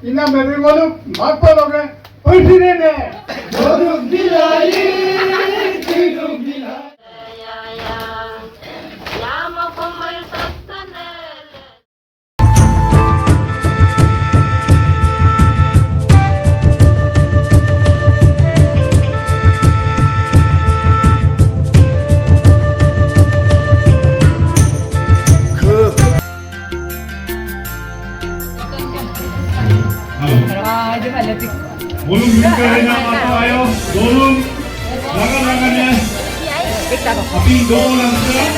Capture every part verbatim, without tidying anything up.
Ina mebí ngoluk makpaloke, president e. Ngoluk bilai, ngoluk bilai. Halo. Bolum buka ya, apa ayo? Bolum. Lagan, lagan ya. Tapi doang langsung.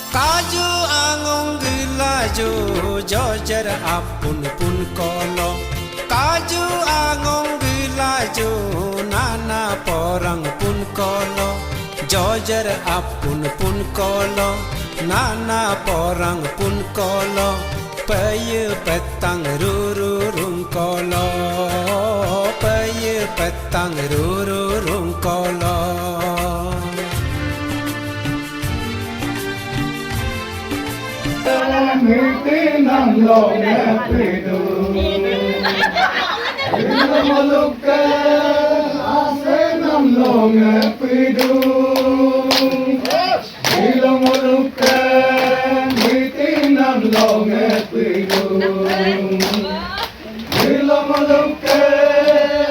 Kaju angong gelaju, jojer apun pun kolo. Kaju angong gelaju, nana porang pun kolo. Jojer apun pun kolo, nana porang pun kolo. Peye petang ruru rung kolo, peye petang ruru rung kolo. Miti nam longe pidu. Ilong oluke ase nam longe pidu. Ilong oluke miti nam longe pidu. Ilong oluke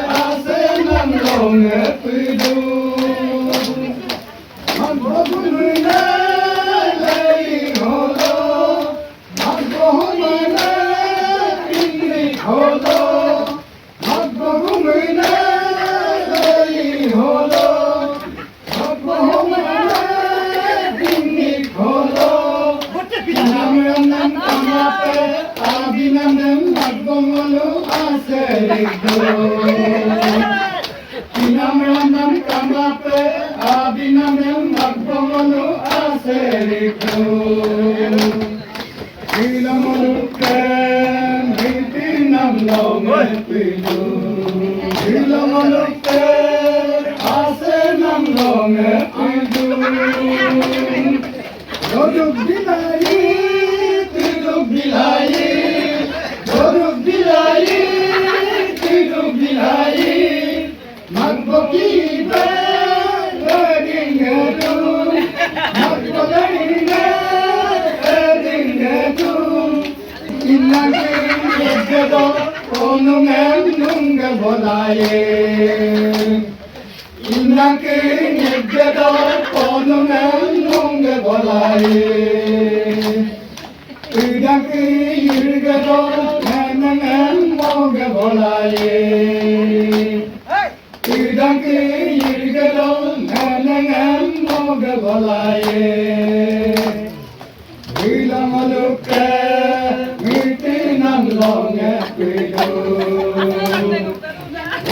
ase nam longe pidu. Magbogu mene lei holo, magbogu mene pindi holo, magbogu mene lei holo, magbogu mene pindi holo. Kinam ranam kamape, abinam dem magbogu ngolu ase rido. Kinam ranam kamape, abinam dem magbogu ngolu ase rido. Ilong oluke miti nam longe pidu. Ilong oluke ase nam longe pidu. Doduk bilai, duduk bilai, doduk bilai, duduk bilai. Magbokibe edingedu, magbokibe edingedu. Inaki ngegedo konungen nunge bolaye. Inaki ngegedo konungen nunge bolaye. Idaki irgedo nenengen moge bolaye. Idaki irgedo nenengen moge bolaye. Ilong oluke miti nam longe pidu.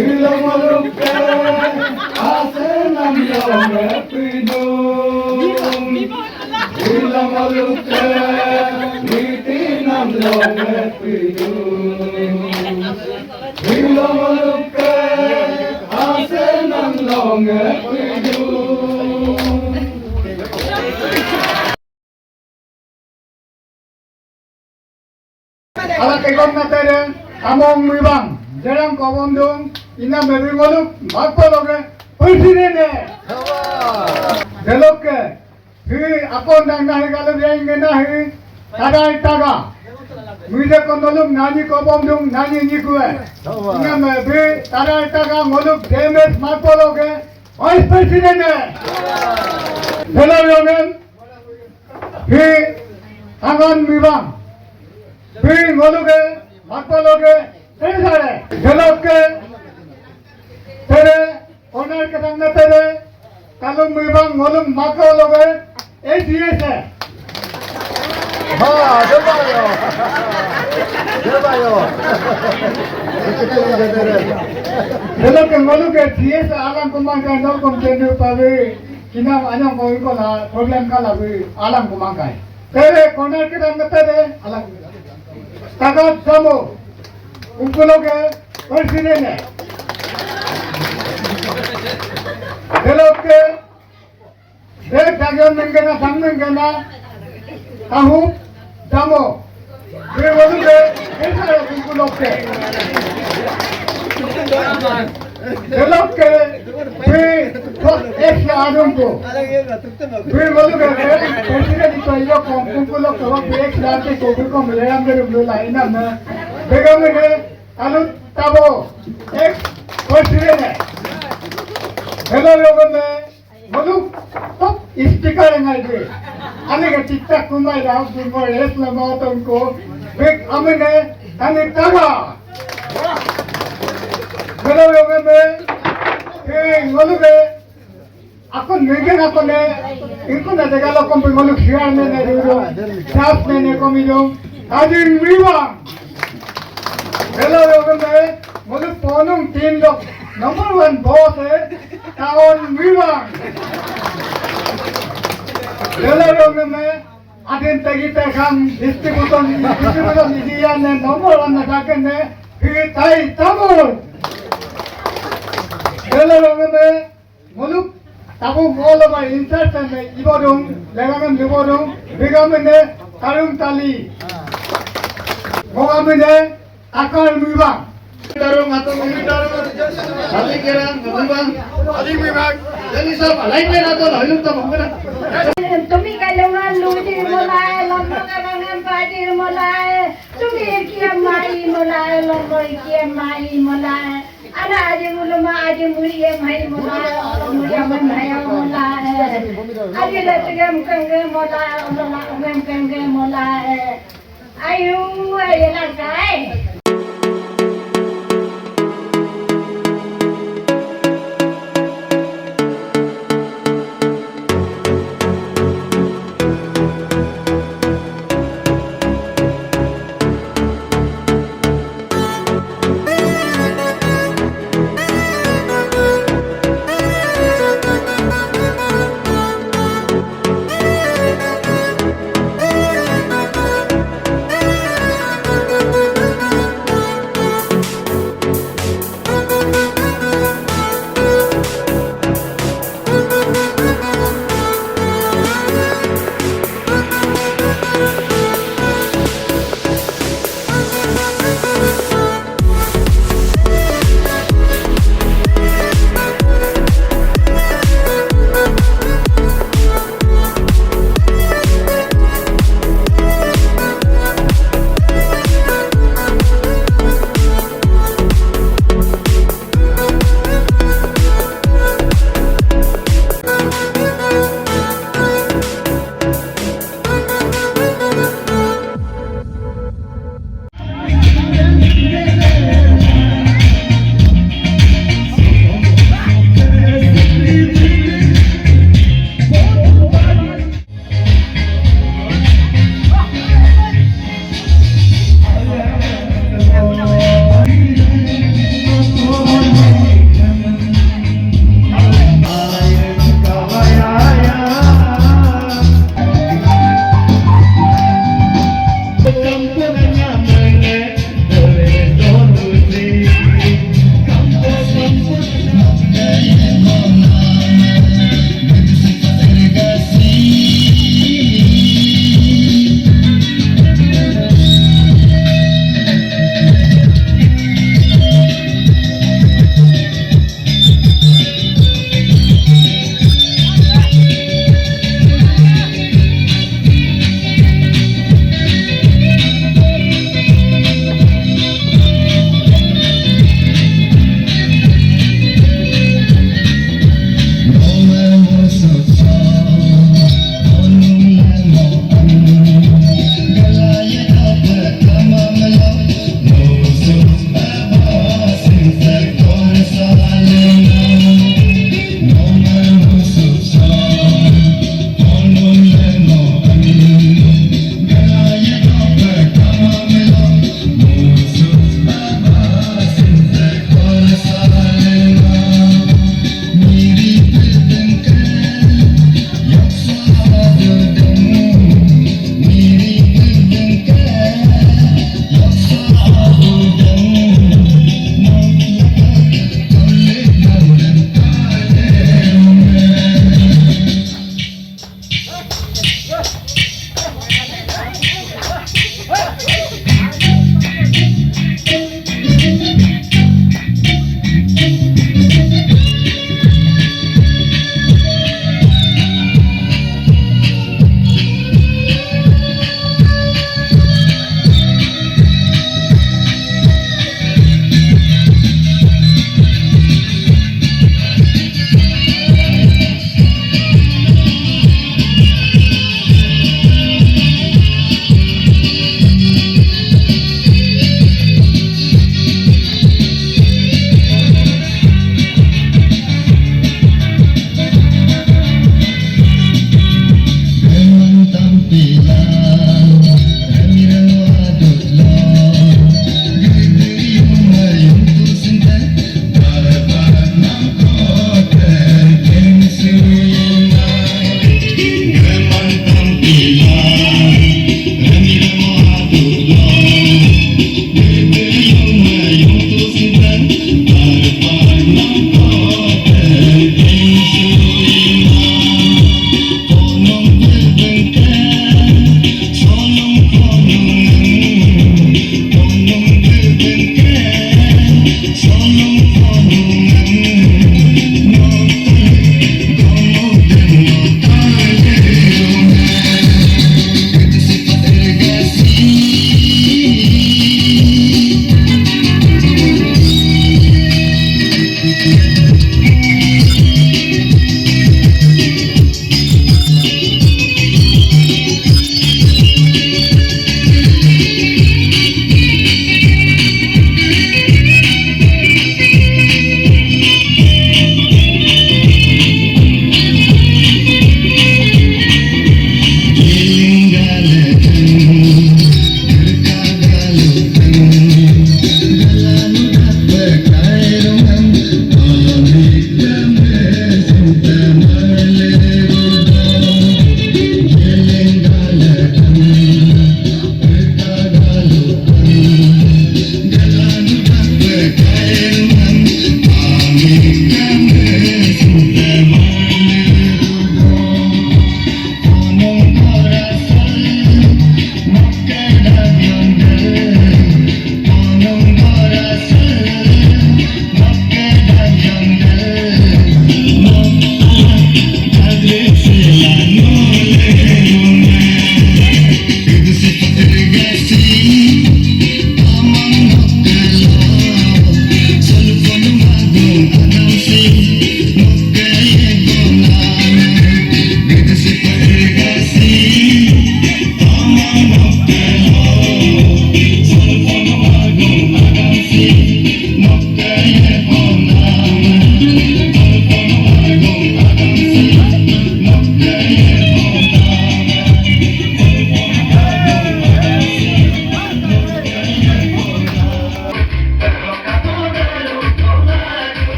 Ilong oluke ase nam longe pidu. Ilong oluke miti nam longe pidu. Ilong oluke ase nam longe pidu. Ala tekom na tere, among mibang, jerang kobom dung, ina mebí ngoluk, bakpo loge, president e. Delokke, hi akon dang nahi galu yang nahi, tadai taga. Mide ko ngoluk nani kobom dung, nani nikue. Ina mebí, tadai taga ngoluk demes bakpo loge, vice president e. Hello, yomen. Hi, tangan mibang. Hi, ngoluke, makpa loge, tere sare. Delokke, tere, onar kedang na tere, talung mibang, ngolum makpa loge, A G S e. Ha, debayo. Debayo. Delokke ngoluke G S alam kumangkai nolkom tendu pabe. Kinam anyong ko iko la problem kala bi alam kumangkai. Tere corner ke dan tere alam. Tagat Damo, ungkuloke president e. Delokke, de dagian menggena, sang menggena, tahu, Damo. Bí ngoluke, esa ungkulokke. Delokke, bí, kok, es ya adungku. Bí ngoluke, president itu ayo kom, ungkulokke, bí es ya ke ko, bí kom, leram de dulu la, inam na. Begamene, Alu Tabo, ex president e. Hello, logon me, ngoluk top speaker ngai de. Ane ke tiktak kumai da, kumai es la mautong ko. Bek amene, ane taga. Hello, logon me, ke ngoluke, akon negen akone, ingkon na degalo kompe ngoluk siar nene dudung, sias nene komidung, Adin Wiwang. Hello, logon me, ngoluk ponung team lok, number one boss e, Taon Wiwang. Hello, logon me, Adin tegi tekam, distribution, distribution, distribution, number one na daken ne, Hitai Tamul. Hello, logon me, Ngoluk, tabung all over entertainment ibodung, legangem libodung, bigamene, Tarung Tali. Ngogamene, Takar Mibang. Tarung atau Mibang, Tarung, Tali Kerang, Mibang. Tali Mibang. Jadi siapa? Lain lain atau lain tak mungkin. Tumi kalungan ludi mulai, lombo kalungan padi mulai. Tumi ikiam mai mulai, lombo ikiam mai mulai. Ana aji nguluma aji muri em hai mola, muri em hai mola. Aji la tegem kenge mola, mola em kenge mola. Ayu, ayu la kai.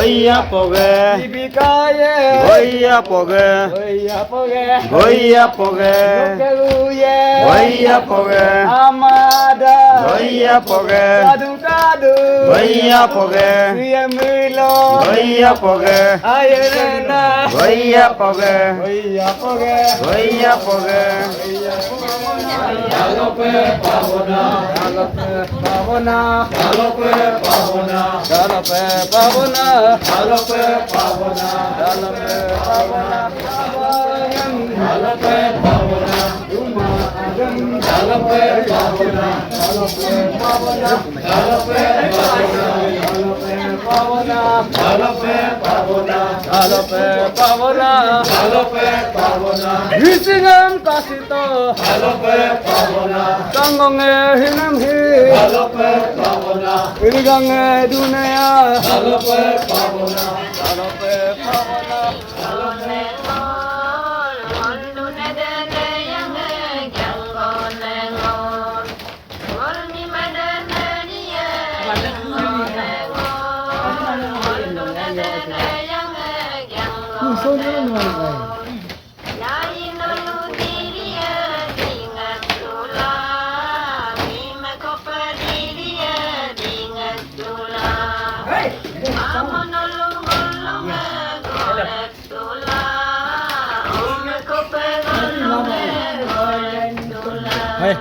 Goya poge. Ibikaye. Goya poge. Goya poge. Goya poge. Lokeluye. Goya poge. Amada. Goya poge. Sadu kadu. Goya poge. Suyemilo. Goya poge. Ayerena. Goya poge. Goya poge. Goya poge. Dalope pavona. Dalope pavona. Dalope pavona. Dalope pavona. Dalope pavona. Dalope pavona. Dalope pavona. Dalope pavona. Dalope pavona. Dalope pavona. Dalope pavona. Dalope pavona. Dalope pavona. Hisingem kasito. Dalope pavona. Kangonge hinam hi. Dalope pavona. Irigange dunia. Dalope pavona. Dalope pavona. Hey.